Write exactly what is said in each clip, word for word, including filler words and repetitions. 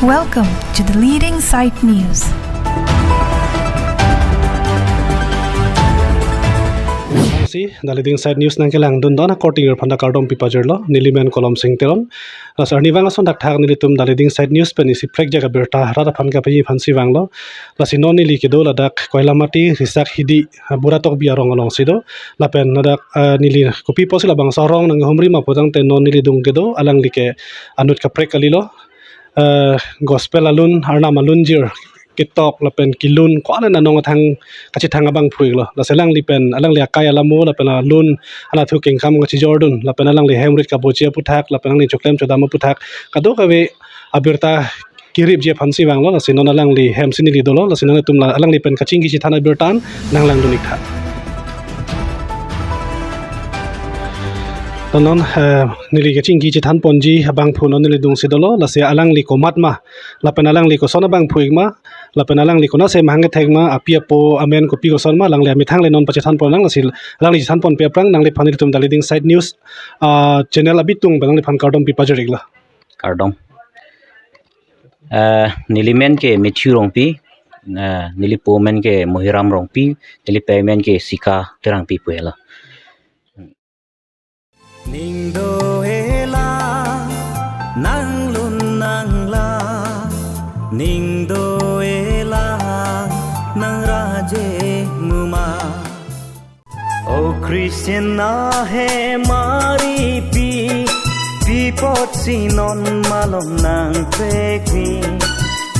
Welcome to the Leading Side News. Si, the Leading Side News nangkelangdun don akorte aphan ta kardom pipajirlo, neli men Kolom Sing Teron. Lasi arnivang ason thakthak nelitum the Leading Side News pen isi prekjak abirta rat aphan kapaji aphansi vanglo. Lasi non neli kedo ladak Koilamati, Risak Hidi, ah, Buratokbi arong alongsi do. Lapen ladak, ah, neli kopi pusi labangso arong nanghumri ma putangte non neli adung kedo, alangli ke anut kaprek kalilo. Ah, gospel alun, Arnam alunjir ketok lapen kelun ko-an anong athang kachethang abangphu-iklo. Lasi alangli pen, alangli akai alamo lapen alun anatthu kengkam kachijordun lapen alangli hem rit kaboche aputhak lapen alangli choklem chodam aputhak kadokave abirta kiripji aphansi vanglo. Lasi non alangli hemsi neli dolo. Lasi nangtum la alangli pen kachingki chethan abirta an nanglangdun-iktha. To non, eh, neli kachingki chethan ponji abangphu non neli adungsi dolo. Lasi alangli komat ma lapen alangli koson abangphu-ik ma lapen alangli konatsi mahang kethek ma, api apo amen kopi koson ma, alangli amethang le non pachethan ponnang. Lasi alangli chethan ponpe aphrang nangliphan nelitum the Leading Side News, ah, channel abitung pen nangliphan kardom pipajir-iklo. Kardom. Eh, neli men ke Matthew Rongpi, eh, neli po men ke Mohiram Rongpi, neli pei men ke Sika Terangpi pu helo. Ning do-e la, nang lun nang la, ning do-e la, nang raje muma. O Christian ahe mari pi, pi apotsi non malom nangpekri,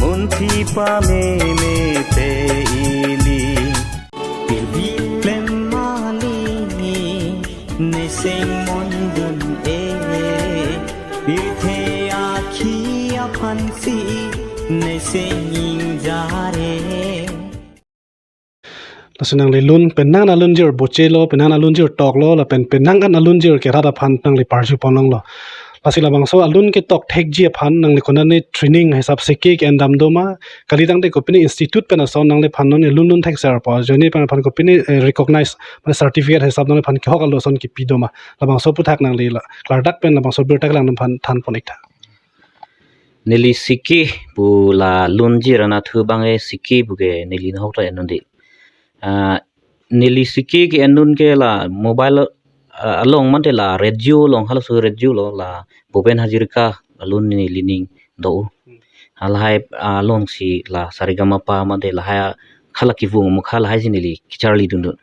munthi pameme te ili. Pirbi klem mali, neseng mondun e, pirthe akhi aphansi, neseng ingjare. Lasi nangli lun penang an alunjir bochelo, penang an alunjir toklo, lapen penang an alunjir ke rat aphan nangli parju ponlonglo. Lasi labangso alun ketok thekji aphan nangli konane training hisap si ke ke-endam doma, kalitangte kopine institute pen ason nangliphan non lun lun thekser po, ajoine pen aphan kopine, eh, recognize, mane certificate hisap nangliphan kehok alo ason kipi doma. Labangso aputhak nangli la klardak pen labangso abirta kelang aphan than pon-iktha. Neli si ke pu la lunjir anatthu abang e si ke pu ke neli nahok ta en-un-e. Ah, neli si ke ke en-un ke la mobile, ah, along mate la radio along, halaso radio along la Bhupen Hazarika alun neli ning do. Halahai, ah, alongsi la Saregama Pa mate lahai hala kevung mukha lahai si neli kacharli dundun.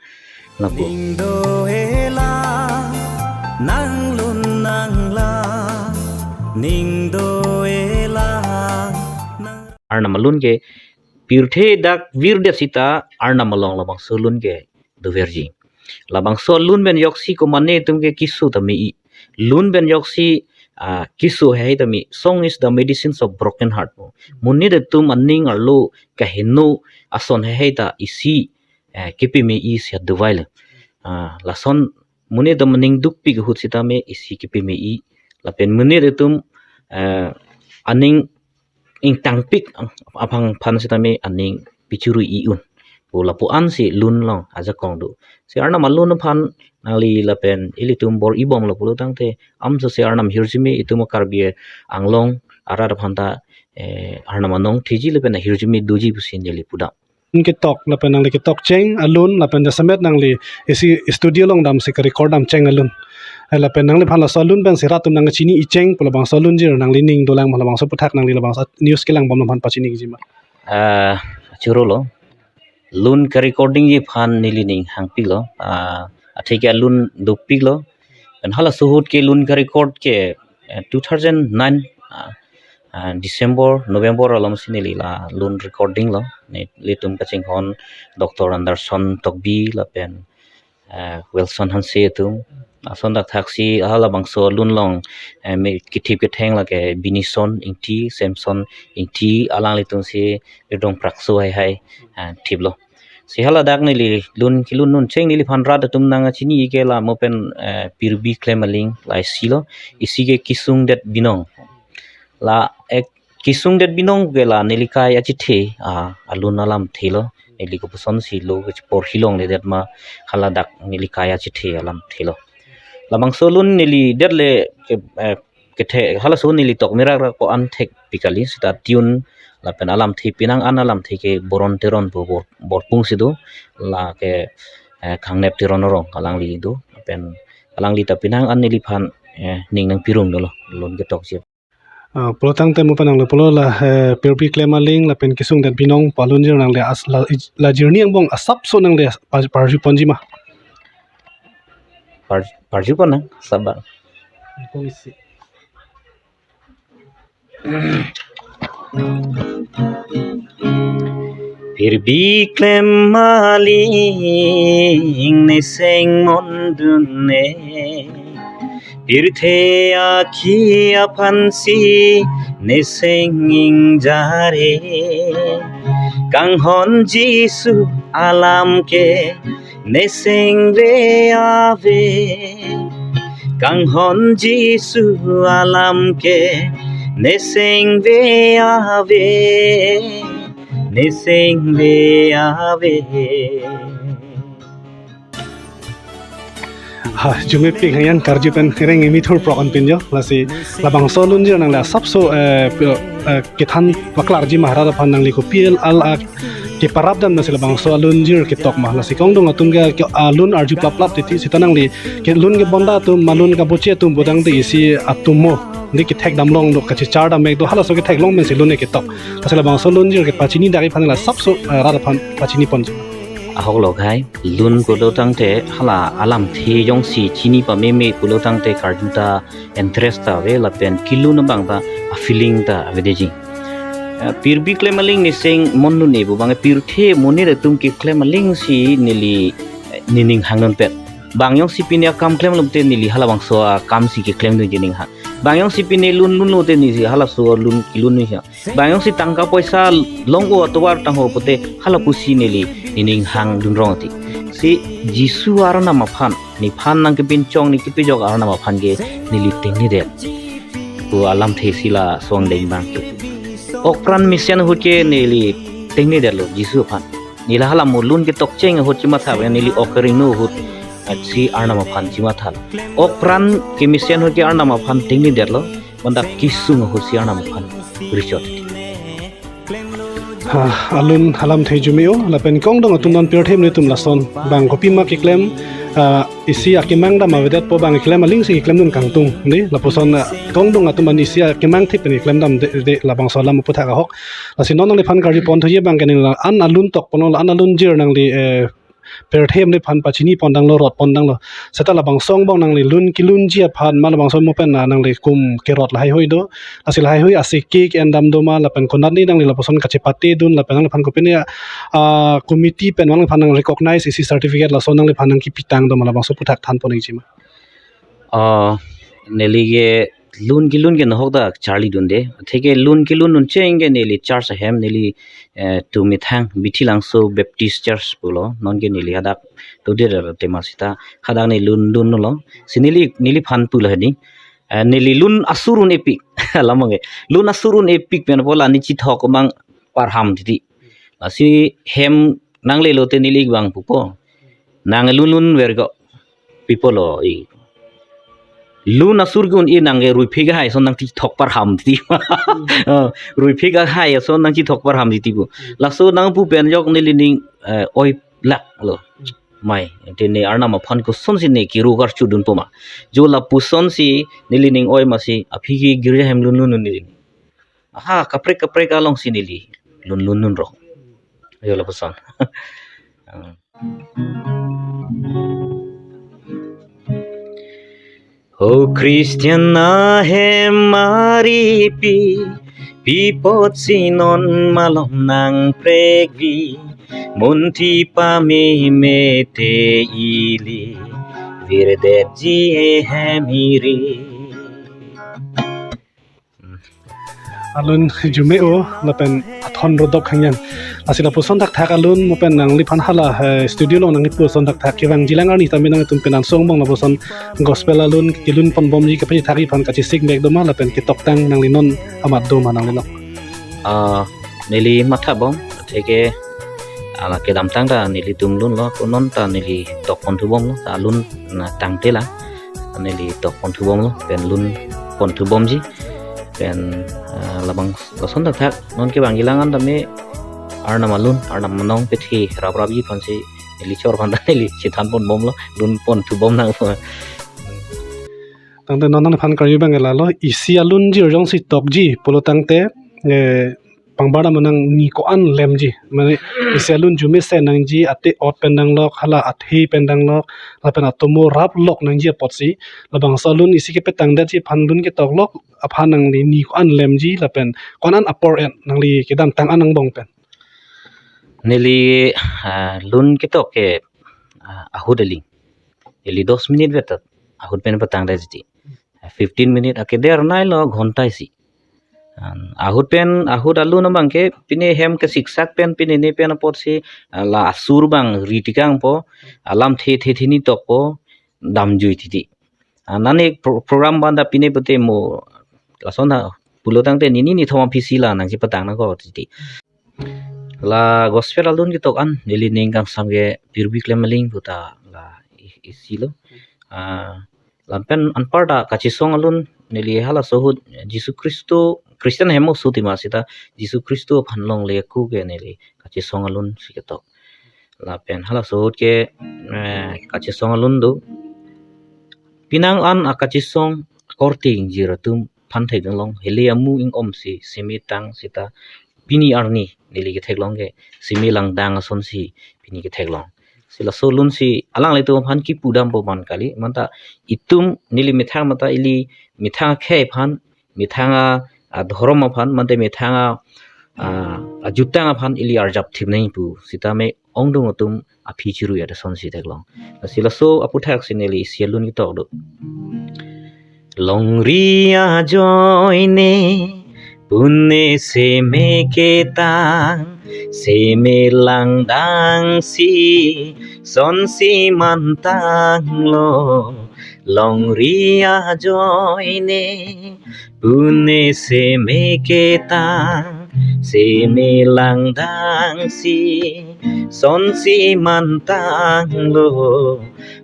Lapu. Ning do-e la, nang lun nang la, ning do-e la, nang. Arnam alun ke pirthe dak virdet sita Arnam along labangso alun ke doverji. Labangso alun pen joksi komane atum ke keso ta me-i. Lun pen joksi, ah, keso hei ta me. Song is the medicines of broken heart. Monit atum aning arlo kaheno ason hei ta isi, eh, kepeme-i si aduvailo. Ah, lason monit atum aning dukpik ahut sitame isi kepeme-i. Lapen monit atum, eh, aning ingtangpik aphan aphan sitame aning pechuru-i un. Pu lapu-an si lun along ajakong do. Si Arnam alun aphan nangli lapen ilitum bor-i bomlo pulo tangte amso si Arnam ahirjume itum Karbi Anglong arat aphan ta, eh, Arnam anong thiji lapen ahirjume doji pusi neli pudam. Alun ketok lapen nangli ketok cheng alun lapen jasemet nangli isi studio along damsi ke-record dam cheng alun. Eh, lapen nangliphan laso alun pensi rat atum nangchini-i cheng pu labangso alunjir nangli ning dolang ma, labangso aputhak nangli labangso news kelang bom aphan pachini-ikji ma? Ah, churolo. Lun ke-recordingji aphan neli ning hangpiklo. Ah, atheke alun dopiklo. Pen halaso ahut ke lun ke-record ke, eh, two thousand nine, ah, ah, December, November alom si neli la lun recording lo. Nelitum kachinghon Doctor Anderson Tokbi lapen, eh, Wilson Hanse atum. Ason dak thaksi halabangso alun along, eh, me kithip ketheng lake Binison Ingti, Samson Ingti, alanglitum si irdong prakso hai hai, eh, thiplo. Si haladak neli lun kelun un cheng neliphan rat atum nangchini-i ke la mo pen, eh, Pirbi Klem Aling la isi lo, isi ke Kesungdet Binong. La ek Kesungdet Binong ke la neli kai achethe, ah, alun alamthe lo, neli kopuson si lo ke porhi longledet ma haladak neli kai achethe alamthe lo. Labangso alun neli det le ke, eh, kethe halaso neli tok mirak rak ko-an thekpik kali, seta tune lapen alamthe, penang an alamthe ke Boron Teron pu Bor-, Borpung si do, lake, eh, Khangnep Teron arong alangli do, lapen alangli ta penang an neliphan, eh, ning nangpirung dolo, lun ketokji. Ah, pulo tangte mo penang lo pulo la, eh, pirbi klem aling lapen kesung den binong pu alunjir nangli as la, la jirni angbong asapso nangli pa-, parju ponji ma? Par-, parju pon nang, sabar. Kong isi. Pirbi klem aling neseng mondun-e, pirthe akhi aphansi neseng ingjare. Kanghon Jisu alam ke neseng ve ave, kanghon Jisu alam ke neseng ve ave, neseng ve ave. Ha, jumepik hang yang karju pen reng imi thur prok anpin jo. Lasi labangso alunjir nangli asapso, eh, pi-, eh, kethan paklarji ma rat aphan, nangli kopi al, al ak keparap dam nasi labangso alunjir ketok ma. Lasi kongdung atum ke, ke alun arju plap plap titi, seta nangli ke lun kebonda atum, malun kaboche atum bodang te isi atum mo. Neli kethek dam long do, kachechar dam mek do, halaso kethek long pensi lun ketok. Lasi labangso alunjir kepachini dak aphan la asapso, eh, rat aphan pachini ponji. Ahok lo khai, lun pulo tangte hala alamthe jongsi chini pameme pulo tangte karju ta interest ta ave lapen kelun abang ta a-feeling ta avedetji. Eh, pirbi klem aling neseng mondun-e pu abang pirthe monit atum keklem alingsi neli, eh, nening hangdunpet. Bang jongsi pine akam klemlo te neli halabangso akam si keklemdunji ning hang. Bang jongsi pine lun lunlo te neli halaso lun kelun ni hang. Bang jongsi tangka poisa long-o atovar tangho pute hala pusi neli nening hangdun rong ti. Si Jisu Arnam aphan, nephan nangkepinchong ne kepajok Arnam aphan ke neli tengne det pu alamthe si lason deng abang ke. Okpran mesen ahut ke neli tengne detlo Jisu aphan. Neli hala mo lun ketok cheng ahut chimatha, neli ok kering no ahut, ah, si Arnam aphan chimatha. Okpran kemesen ahut ke Arnam aphan tengne detlo. Bonta kesung ahut si Arnam aphan richot. Ha, alun alamthe jume-o, lapen kongdung atum non pirthe monit atum lason. Bang kopima keklem, ah, isi akemang dam avedetpo, bang keklem alingsi keklemdun kangtung. Dei, lapuson, ah, kongdung atum an isi akemang thip pen keklem dam de, de labangso alam aputhak ahok. Lasi non nangliphan karju ponthuji abang ke neli la-an alun tok ponlo, la-an alunjir nangli, eh, pirthe monit aphan pachini pondanglo, rot pondanglo. Seta labangso angbong nangli lun kelunji aphan ma labangso mo pen, ah, nangli kum kerot lahaihui do. Lasi lahaihui ase ke ke-en dam do ma lapen konatne nangli lapuson kachepatedun lapen nangliphan kopine, ah, committee pen nangliphan nang recognize isi certificate laso nangliphan nangkepitang do ma labangso aputhak than pon ikji ma? Ah, neli ke lun kelun ke nahok ta charlidunde. Atheke lun kelundun cheng ke neli church ahem neli, eh, Tumethang Bithilangso Baptist Church pulo. Non ke neli hadak dode ra tema seta hadak neli lun lun lo. Si neli, neliphan pulo hedi. Eh, neli lun asur un-epik. Alam abang ke. Lun asur un-epik pen pola ne chithok abang parham titi. Lasi hem nanglelo te neli abang pupo. Nang lun lun ver ko. Pi pulo i. Lun asur ke un-e nang ke ruiphik ahai ason nangchithok parham titi. Ah, ruiphik ahai ason nangchithok parham titi pu. Laso nangpu pen jok neli ning, eh, oi laklo. Mai, te ne Arnam aphan kosonsi ne kiru karchudunpo ma. Jo lapusonsi neli ning oi masi aphi ke girja hem lun lun un neli. Aha, kaprek kaprek alongsi neli lun lun lun rong. Jo lapuson. O Christian ahem aripi, pi apotsi non malom nangprekvi, munthi pameme te ili virdetji ehem iri. Alun jume-o lapen athon rodok khangyang. Lasi lapuson thakthak alun mo pen nangliphan hala, eh, studio along nangkipu ason thakthak kevangjilang arni tame nangtum pen ansong bong lapuson gospel alun kelun ponbomji kapachethak aphan kachesik mek do ma lapen ketoktang nangli non amat do ma nangli nok? Ah, neli matha bom, atheke ala kedamtang ta nelitum lunlo, ko non ta neli tok ponthubomlo, ta alun na tangte la neli tok ponthubomlo, pen lun pon thubomji. Pen, ah, labang lason thakthak non ke bang ilang an tame Arnam alun, Arnam anong pethe raprapji aphansi neli chor aphan ta neli chethan ponbomlo, lun pon thubom nangpo. Tangte non nangphan karju abang ke lalo, isi alunjir jongsi tokji pulo tangte, eh, pangbar dam nangji, ko-an lemji. Mane isi alun arjumesen nangji, ate ot pen danglok, hala athe pen danglok, lapen atomo raplok nangji apotsi, labangso alun isi kepetangdetji aphan, lun ketoklok aphan nangli ni ko-an lemji, lapen ko-an apor en nangli kedamtang an angbong pen? Neli, ah, lun ketok ke, ah, ahut aling. Neli dos minute vet ta ahut pen petangdetji. Fifteen minute akeder nailo ghonta isi. An, ahut pen, ahut alun abang ke pine hem kesiksak pen, pine ne pen apotsi, ah, la asur abang ri tikangpo, alamthe the the ni tokpo, damjui titi. Ah, nani pro-, program abang ta pine pute mo lason ta pulo tangte nini nithom aphisi la nangchepatang nangkok titi. La gospel alun ketok an neli ning kangsam ke pirbi klem aling puta la i-, isi lo. Ah, lapen anparta kachesong alun neli halaso ahut Jisu Khristo, Christian hem oso tima seta Jisu Khristo aphan longle aku ke neli kachesong alunsi ketok. Lapen halaso ahut ke, eh, kachesong alun do. Penang an akachesong korte ingjir atum aphan thekdunlong, hele amu ing-omsi seme tang seta pini arni neli ketheklong ke seme langdang asonsi pini ketheklong. Si laso alunsi alanglitum aphan kipudampo man kali, manta itum neli methang mata ili methang akhei aphan, methang a, adhorom aphan, mate methang a, a, ajutang aphan ili arjap thip nangji pu sitame ongdung atum aphi chirui-et asonsi theklong. Si laso aputhak si neli isi alun ketok do. Longri ajoine pune seme ketang, seme langdang si sonsi mantanglo. Longri ajoine pune seme ketang, seme langdang si sonsi mantanglo.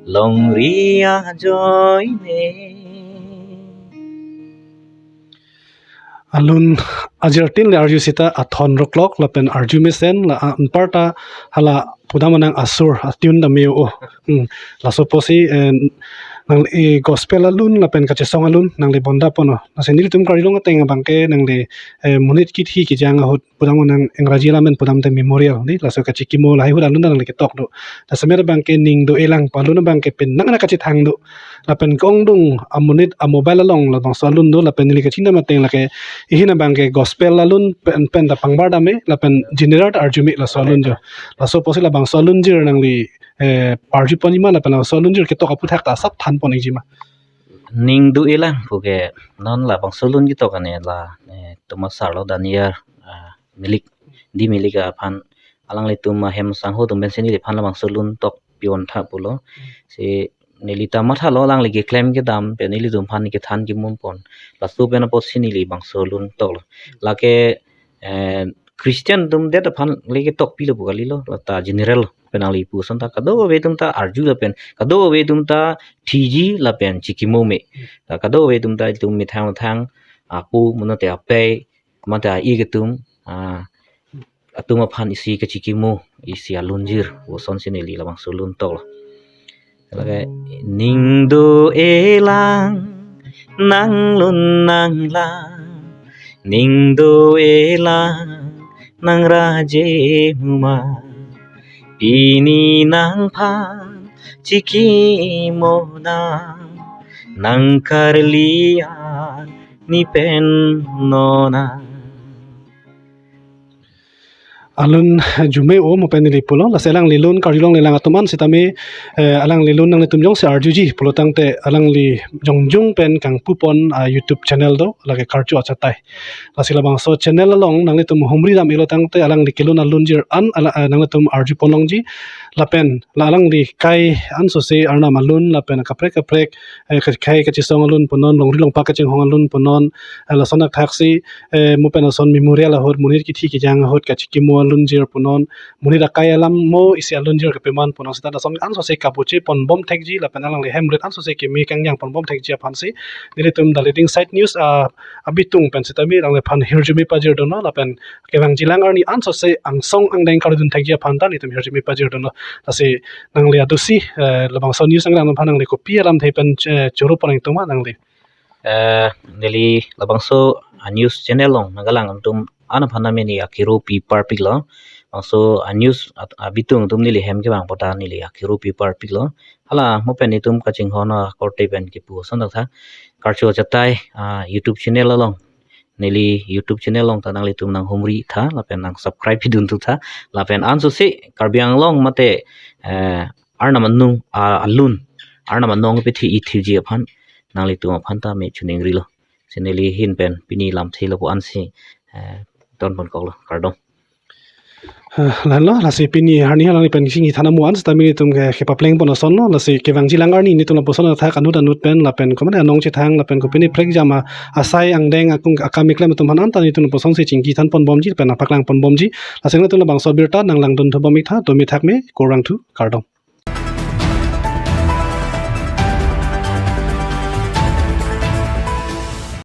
Longri ajoine. Alun ajirtin le arju seta athon roklok lapen arjumesen la anparta hala pudam nang asur atune ta me-o. Hmm. Laso apotsi, eh, nangli gospel alun lapen kachesong alun nangli bonda ponlo. Lasi nelitum karjulong ateng abang ke nangli, eh, monit kithi kejang ahut pudam nang Engraji alam pen pudam te memorial ni, laso kachikimo lahai ahut alun nangli ketok do. Laso amer abang ke ning do-elang pu alun abang ke penang nang kachethang do. Lapen ke-ongdung amonit a-mobile along labangso alun do, lapen neli kachinidam ateng lake ihin abang ke gospel alun pen, pen ta pangbar dam me, lapen general ta arju me laso alun jo. Laso apotsi labangso alunjir nangli, eh, parju ponji ma, lapen laso alunjir ketok aputhak ta asap than pon ikji ma? Ning do-elang pu ke non labangso alun ketok ane la, eh, Thomas Sarlo Daniel, ah, Milik, D Milik aphan, alanglitum ahem sangho atum pensi neliphan labangso alun tok piontha pulo. Si neli ta mathalo, alangli keklem kedam pen nelitum aphan kethan kemum pon. Laso pen apotsi neli bangso alun toklo. Lake, eh, Christian atum det aphan le ketok pilo pu kalilo, lata general pen nangli pu ason ta kadokave atum ta arju lapen kadokave atum ta thiji lapen chikimo me. Ta kadokave atum ta itum methang methang apo manote apei mate a-ik atum, ah, atum aphan isi kachikimo, isi alunjir pu asonsi neli labangso alun toklo. Lake ning do-elang nang lun nang lang, ning do-elang nang raje muma, pini nangphan chikimo dam, nang karli arni pen nona. Alun arju me-o mo pen neli pulo, lasi alangli alun karjulong lelang atum an sitame, eh, alangli alun nanglitum jongsi arjuji pulo tangte alangli jongjung pen kangpu pon a-YouTube channel do, lake Karcho Achatai. Lasi labangso channel along nanglitum humri dam-elo tangte alangli kelun alunjir an ala, eh, nanglitum arju ponlongji. Lapen la alangli kai ansose Arnam alun lapen kaprek kaprek, eh, ka-, kai kachesong alun punon, longri longpak kachinghon alun punon, eh, lason akthaksi, eh, mo pen ason memorial ahut, monit kithi kejang ahut, kachikimo alunjir punon, monit akai alam mo isi alunjir kepaman punon seta lason ansose kabuche ponbom thekji lapen alangli hemrit ansose keme kangjang ponbom thekji aphansi nelitum The Leading Side News, ah, abitung pen sitame alangliphan hirjume pajirdunlo lapen kevangjilang arni ansose angsong angdeng kardun thekji aphan ta nelitum hirjume pajirdunlo. Lasi nangli adusi, eh, labangso news angdeng aphan nangli kopi alamthe pen, eh, choro pon ingtung ma nangli? Eh, neli labangso, ah, news channel along nangkelang atum an aphan nami neli akiru pi parpiklo. Bangso, ah, news at-, abitung atum neli hem kevang pota neli akiru pi parpiklo. Hala mo pen itum kachinghon akorte pen kipu ason tha. Karcho achatai, ah, YouTube channel along, neli YouTube channel along ta nanglitum nanghumri tha lapen nang subscribe pidun tu tha. Lapen ansose Karbi Anglong mate, eh, Arnam anung, ah, alun, Arnam anong pithi ithiji aphan nanglitum aphan ta me chuningrilo. Si neli ahin pen pini lamthe lapu ansi, eh, ton ponkoklo, kardom. Ah, lahenlo, lasi pini arni alangli pen chingki than amu an sitame nelitum ke kepapleng pon asonlo, lasi kevangjilang arni nelitum lapuson athak anut anut pen lapen komane anong chethang lapen kopine prekjam a-, asai angdeng akung akam keklem atum aphan anta nelitum lapusonsi chingki than ponbomji pen nangpaklang ponbomji. Lasi nelitum labangso abirta nanglangdun thubom ik tha, tumi thak me, kurvangthu, kardom.